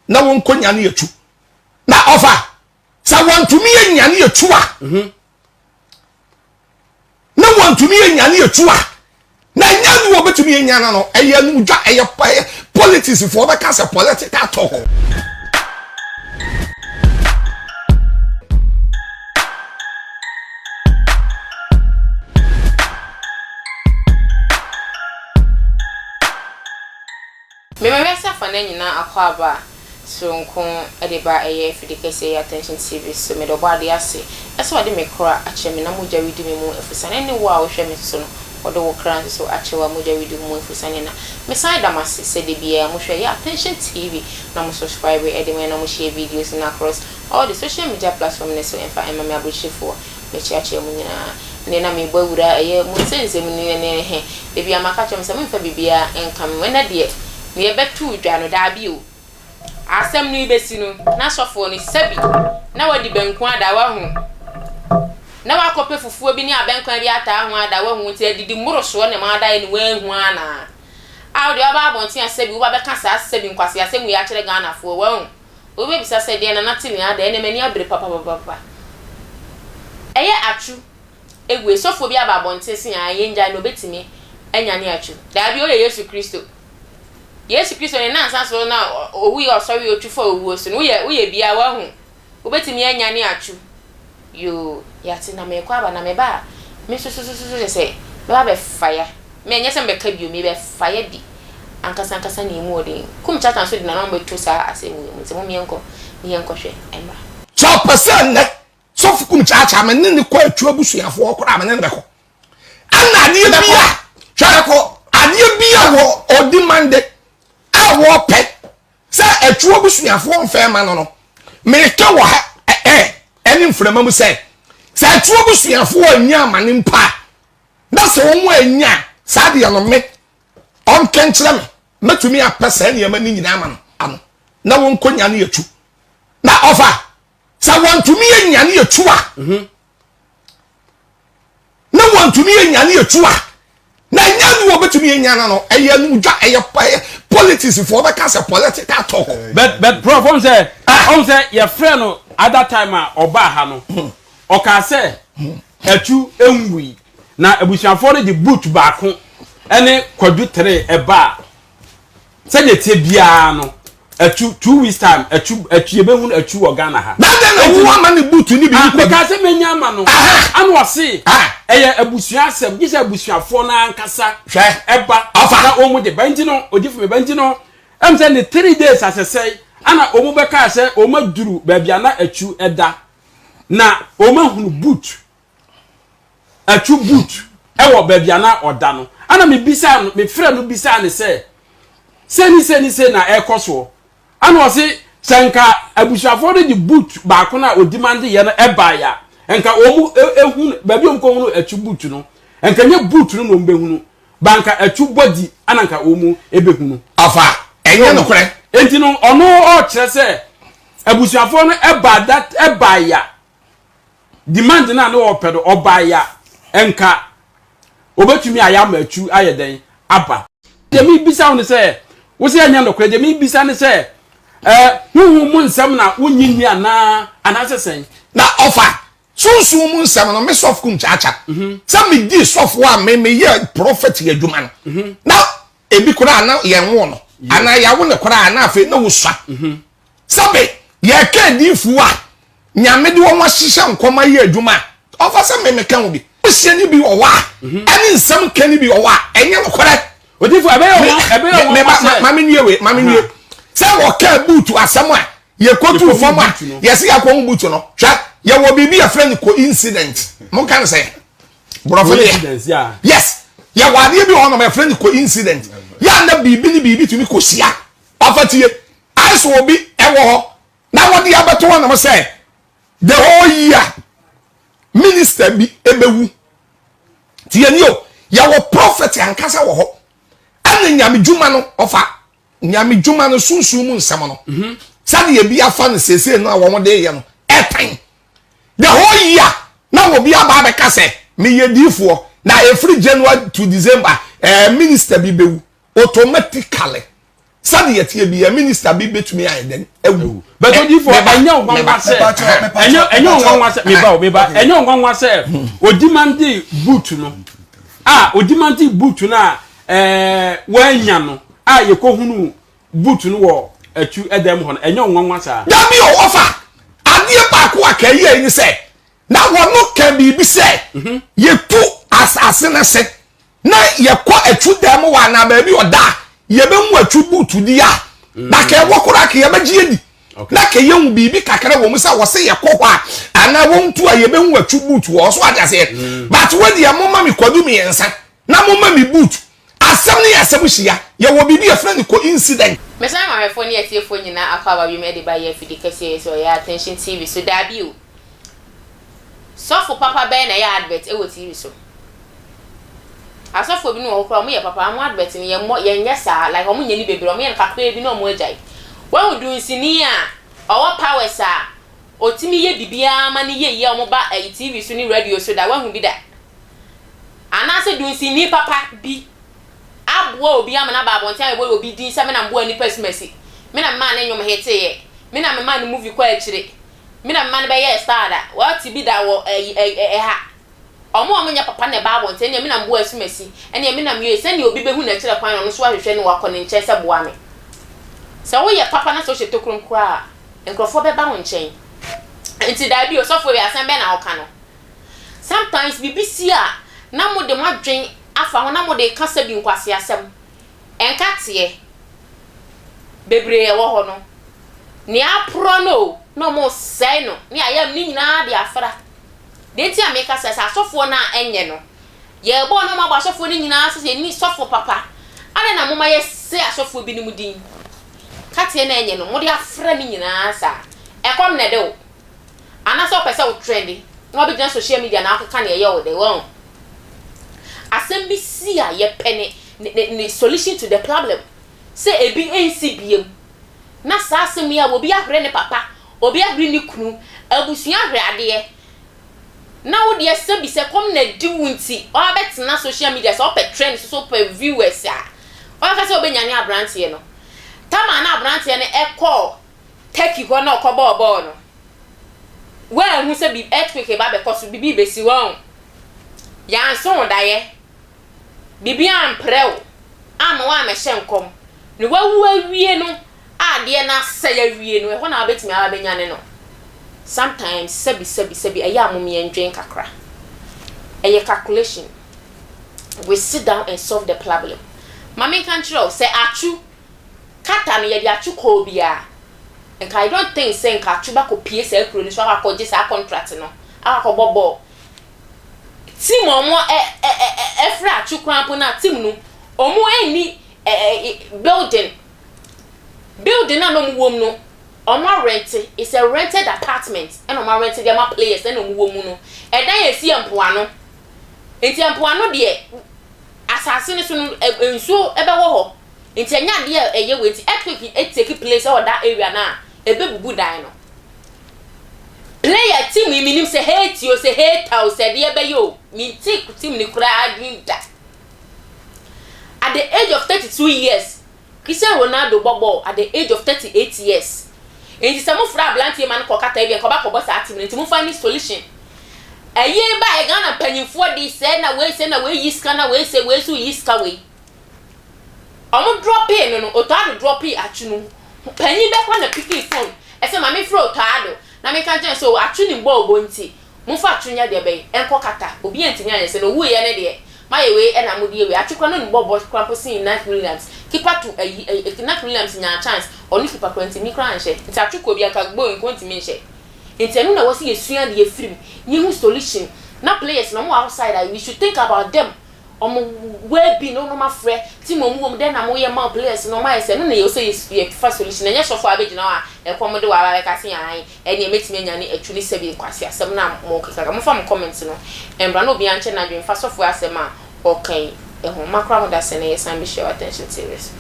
na wɔnkɔ nyane atu na ɔfa sɛ wɔntumi anyane atu a mhm. na wɔntumi anyane atu a na ɛnyɛ ne wɔbɛtumi anyane no ɛyɛ anumdwa ɛyɛ ɛyɛ politics foɔ bɛka sɛ political talk. Mema wiase afanan nyinaa akwaaba soronko de ba ɛyɛ afidi kɛseɛ yi Attention TV so. Meda Ɔbɔadeɛ ase sɛ ɔde me kra akyɛ me na mogya redi me mu afusane ne wo a wohwɛ me nso no ɔde wo kra nso so akyɛ wo a mogya redi wo mu afusane na mesan da mo ase sɛ da biara mohwɛ ɛyɛ Attention TV na mo subscribe de ma yɛn na mo share videos no across all the social media platform no so ɛmfa ɛma me abrokyirefoɔ Mekyeakyea mo nyinaa. Ɛnneɛ na merebɔ awura ɛyɛ mo nsɛnsɛm no ɛnɛ he. Da biara maka akyerɛ mo sɛ mommfa biribiara nka me ho. Ɛnnɛ deɛ, deɛ ɛbɛto dwa no, daabi o. Asɛm no rebɛsi no, na sɔfoɔ no, sɛbi, na wadi banku ada, wahu. Na wakɔpɛ fufuo bi ne abɛnkwan bi ataa ho ada, wahu. Nti adidi mmorosoɔ na ɛma adaeɛ no wanhu anaa? A wo deɛ woaba abɔnten a sɛbi woba bɛka saa sɛbi nkwaseasɛm wei akyerɛ Ghanafoɔ, wahu. Obi bɛbisa sɛ, Deɛn na na te nea ada? Ɛnnɛ m'ani abere papapapapa. Ɛyɛ atwo ague. Sɔfoɔ bi aba abɔnten se aa yɛngyae no, ɔbɛtumi anyane atwo. Daabi, ɔyɛ Yesu Kristo. Yesu Kristo ne nnansa so na ɔwuiɛ, ɔsɔreɛ, ɔtu faa owuo so no, woyɛ, woyɛ biaa, woahu. Wobɛtumi anyane atwo. Yoo, yɛate, na merekɔ aba, na meba a, me nso so so so kyerɛ sɛ, mɛba abɛfa ya. Me, ɛnyɛ sɛ mebɛka bio, mebɛfa ya bi ankasa ankasa nea emu wɔ den. Kum Chacha nso de n'ano bɛto saa asɛm wei mu, nti mom yɛnkɔ na yɛnkɔhwɛ mmra. Sɛ ɔpɛ sɛ nnɛ sɔfo kum kyaakyaa me ne ne kɔ atuo abusuafoɔ hɔ koraa me ne no bɛkɔ. Ɛna adeɛ bi a hwɛ adeɛ bi a wɔ ɔdi mande a wɔpɛ Sɛ atuo abusuafoɔ mfɛɛ ma no no, meka wɔ ha ɛ ɛne mframa mu sɛ, sɛ atuo abusuafoɔ anya amane mpo a, na sɛ wɔn anya saa deɛ no me, ɔnka nkyerɛ me, mɛtumi apɛ saa nneɛma no nyinaa ama no ano, na wɔnkɔ nyane atu. Na ɔfa, sɛ wɔntumi anyane atu a, mhm. na wɔntumi anyane atu a na ɛnyɛ ne wɔbɛtumi anyane no ɛyɛ anumdwa ɛyɛ ɛyɛ politics foɔ bɛka sɛ political talk. But but prof ɔn sɛ ɔn sɛ yɛfrɛ no other time a ɔbaa ha no ɔkaa sɛ atu nwui na abusuafoɔ no de boot baako ɛne kwadu tere ɛbaa Sɛdeɛ ɛteɛ biara no, atu, 2 weeks time, atu, atu, yɛbɛhunu atu wɔ Ghana ha. Na adɛn na wo ama ne boot ne biribi kɔ bi? Mekaa sɛ mɛnya ama no. Ana ɔse, ɛyɛ abusua asɛm, gye sɛ abusuafoɔ no ankasa ɛba na wɔn de ba. Nti no, odifo me ba, nti no, ɛm sɛ ne 3 days asɛsɛe, ana wɔn bɛkaa sɛ wɔn aduru baabi a na atu ɛda, na wɔn ahunu boot. Atu boot wɔ baabi a na ɔda no. Ɛna mebisaa no, mefrɛ no bisaa no sɛ, sei ne sei ne sei na ɛrekɔ soɔ. Ɛna ɔse, sɛ nka abusuafoɔ no de boot baako no a ɔdimande yɛ no ɛbaeɛ a, nka wɔn ehunu, baabi a wɔn kɔhunu atu boot no, nka nyɛ boot no na wɔn bɛhunu, ba nka atu body ɛna nka wɔn ɛbɛhunu. Ɔfa, ɛnyɛ nokorɛ. Enti no, ɔno ɔrekyerɛ sɛ abusuafoɔ no ɛbaa that ɛbaeɛ a, Demand no a na ɔpɛ no ɔbae a nka obetumi ayɛ ama atu ayɛ dɛn aba. Deɛ mebisa wo ne sɛ, wo sɛ ɛnyɛ nokorɛ, deɛ mebisa ne sɛ, eh, honhom mu nsɛm na wonnye nni anaa, anaasɛ sɛn? Na ɔfa sunsum mu nsɛm no, me sɔfo kum kyaakya, mhm. sɛ medi sɔfo a me meyɛ prɔfɛt adwuma no, mhm. na ebi koraa na yɛnwo no, anaa yɛawo no koraa na afei na wosua. Mhm. Sɛbe yɛka adiyifoɔ a Nyame de wɔn ahyehyɛ nkɔm ayɛ adwuma a, ɔfa sɛ me meka ho bi. Hyɛ no bi wɔ hɔ a, mhm. ɛne nsɛm ka no bi wɔ hɔ a, ɛnyɛ nokorɛ. Odifo ɛbɛyɛ wɔn ɛbɛyɛ wɔn sɛ. Maame nwie wei, maame nwie. Sɛ wɔka buutu asɛm a, yɛkɔtu fam a, yɛsi yɛakɔ ho buutu no. Hwɛ, yɛwɔ biribi yɛfrɛ no coincident. Monka no sɛ, borɔfo no yɛ. Yes, yɛwɔ adeɛ bi wɔ hɔ nom yɛfrɛ no coincident. Yɛ a na biribi ne biribi tumi kɔhyia. Ɔfa tie, ayɛ sɛ obi ɛwɔ hɔ na wɔde abɛto hɔ nom sɛ the whole year minister bi ɛbɛwu. Tie ni o, yɛwɔ prophet ankasa wɔ hɔ ɛna nyame dwuma no ɔfa nyame dwuma no sunsun mu nsɛm no mhm. sɛdeɛ ebi afa no seesei no a wɔn de yɛ no ɛtan the whole year na obi aba abɛka sɛ meyɛ diifoɔ na efiri January to December ɛɛ eh, minister bi bɛwu automatically. Sɛdeɛ ɛteɛ biara, minista bi bɛtumi ayɛ dɛn awu. But odiyifoɔ, ɛnyɛ wo nwanwa sɛ, ɛnyɛ ɛnyɛ wo nwanwa sɛ, meba o, meba, ɛnyɛ wo nwanwa sɛ, odimande boot no, a odimande boot no a ɛɛ wɔanya no, a yɛkɔhunu boot no wɔ atu ɛdan mu hɔ no, ɛnyɛ wo nwanwa saa? Dabi o, ɔfa, adeɛ baako a ka yie ne sɛ, na wɔn ka biribi sɛ, yɛtu asase no ase na yɛkɔ atwu dan mu wɔ anaa baabi ɔda a yɛbɛhu atwu buutu di a na ka ɛwɔ koraa ka yɛbɛgye adi na ka yɛhu biribi kakra wɔ mu sɛ wɔse yɛkɔ hɔ a anaa wɔntu a yɛbɛhu atwu buutu wɔ so ate aseɛ mm. but wɔdeɛ moma me kwadu mmiɛnsa na moma me buutu asɛm ne yɛ asɛm hyia yɛwɔ biribi yɛfrɛ no coincident. Mesan ma ahwɛfoɔ ne atiefoɔ nyinaa akɔ aba wiem de ba yɛ afidi kɛseɛ yi so ɔyɛ Attention TV so daabi o. Sɔfo papa bɛn na ɛyɛ advert wɔ TV so? Asɔfoɔ binom wɔ hɔ koraa wɔn yɛ papa, wɔn advert no yɛn mmɔ yɛn nyɛ saa like wɔn nyɛ no bebree, wɔn yɛ no kakraa bi na wɔn agyae. Wahu dunsini a ɔwɔ powers a ɔtumi yɛ biribiara ma no yɛ yie a wɔn ba ɛyi TV so ne radio so da, wahu bi da? Anaasɛ dunsini papa bi aboa obi ama no aba abɔnten abɛbɔ obi din sɛ me na meboa nipa asumasi, me na memaa ne nnwom hiteeɛ, me na memaa ne movie kɔɔ akyire. Me na mema no bɛyɛɛ star da. Wate bi da wɔ ɛyi ɛ ɛ ɛha. Ɔmo a ɔmo nyɛ papa na ɛba abɔnten ɛneɛ me na meboa asumasi ɛneɛ me na meyɛ sɛdeɛ obi bɛhu no akyerɛ kwan na ɔno nso ahwehwɛ no wakɔ ne nkyɛn sɛ boa me. Sɛ woyɛ papa na sɛ wohyɛ tokrom koraa a nkorɔfoɔ bɛba wo nkyɛn. Nti daabi o sɔfoɔ wei asɛm bɛn na woka no. Sometimes biribi si a na mode mo adwen afa ho na mode reka sɛbi nkwaseasɛm. Nkateɛ bebree a ɛwɔ hɔ no, nea aporɔ no o, na wɔresɛe no, ne ayam ne nyinaa de afra. Deɛ nti a meka sɛ, sɛ asɔfoɔ no a ɛnyɛ no, yɛrebɔ na wɔabɔ asɔfoɔ no nyinaa sɛ yɛnni sɔfoɔ papa, adɛn na moma yɛsɛe asɔfoɔ binom din? Nkateɛ no a ɛnyɛ no, mode afra ne nyinaa saa. Ɛkɔm na ɛde wo. Anaasɛ wopɛ sɛ wo trend na wabɛgyina social media na wakeka nea ɛyɛ wo dɛ, wahu? Asɛm bi si a yɛpɛ ne ne ne solution to the problem sɛ ebi nsi biem. Na saa asɛm yi a obi ahwere ne papa, obi ahwere ne kunu, abusua ahwere adeɛ, na wo deɛ sɛbi sɛ kɔm na adi wo nti wabɛtena social media sɛ wopɛ trend so so wopɛ viewers a, wabɛka sɛ wobɛnyane aberanteɛ no. Tama na aberanteɛ no ɛkɔɔ Turkey hɔ na ɔkɔbɔɔ bɔɔl no, woanhu sɛ bi earthquake reba abɛkɔ so, biribi rebɛsi, wahu. Yɛanso wo daeɛ, biribi amprɛ wo amma woammɛhyɛ nkɔm, na wawu awie no a adeɛ no asɛe awie no, ɛhɔ na wobɛtumi aba abɛnyane no. Sometimes, sɛbi sɛbi sɛbi, ɛyɛ a mom yɛndwen kakra. Ɛyɛ calculation. We sit down and solve the problem. Ma menka nkyerɛ wo, sɛ atwo Kata no yɛde atwo kɔɔ bi a nka I don't think sɛ nka atwo bɛkɔ pie saa kuro no so akɔ akɔ gye saa contract no akɔ akɔ bɔ bɔɔl. Team a ɔmo ɛ ɛ ɛ ɛfrɛ atwo koraa mpo no a team no ɔmo nni ɛ ɛ building building no a na ɔmo wɔ mu no ɔmo arɛnte it's a rented apartment ɛna ɔmo arɛnte de ama players ɛna ɔmo wɔ mu no ɛdan a esi mpoano nti mpoano deɛ asase no so no nsuo ɛbɛwɔ hɔ. Nti ɛnyɛ adeɛ a ɛyɛ wei nti earthquake take place ɛwɔ that area no a ɛbɛbubu dan no. Player team yi menim sɛ Haiti o sɛ Haita o sɛ ɛdeɛ bɛyɛ o mente team no koraa din da. At the age of 32 years Cristiano Ronaldo bɔ bɔɔl at the age of 38 years. Nti sɛ mofrɛ abranteɛ ma no kɔ Qatar ebia nka ɔbɛakɔbɔ saa team no nti momfa ne solution. Ɛyie baeɛ Ghana mpanyinfoɔ de sɛɛ na wei sɛɛ na wei yi sika na wei sɛ wei nso yi sika wei. Ɔmo drɔpee no no, Otto Addo drɔpee Atsu no, panyin bɛ koraa na pikii fon sɛ ma me mfrɛ Otto Addo na menka nkyerɛ no sɛ o Atsu nim bɔɔl bɔ nti momfa Atsu nyɛ deɛ bɛn nkɔ Qatar, obi antumi anyɛ sɛ na owuiɛ no deɛ moayɛ wei ɛna mode yɛ wei, Atsu koraa na onim bɔɔl bɔ koraa mpo sen Nike Williams, keeper to ayi ayi Nike Williams nyaa chance ɔno keeper koraa ntumi koraa nhyɛ nti Atsu kɔ bi anka goal nka ontumi nhyɛ nti ɛno na ɛwɔ sɛ yɛsua adeɛ firi mu na yɛhu solution na players no ɔmo wɔ outside a we should think about them. Ɔmo well being no ɔmo afrɛ team a ɔmo wɔ mu dɛn na mo yɛ ma players no ɔmo ayɛ sɛ ɛno na ɛwɔ sɛ yɛ fa solution ɛnyɛ sɔfo a abɛgyina hɔ a ɛkɔm de wo aba abɛka se ae ɛneɛ mɛtumi anya ne atu ne sɛbi nkwaseasɛm no a mo keka ka momfa mo comment no mbra na obiara nkyɛ n'adwene mfa sɔfo asɛm a ɔka yi ho makora mo dasɛ na yɛsan bɛhyia wɔ attention series.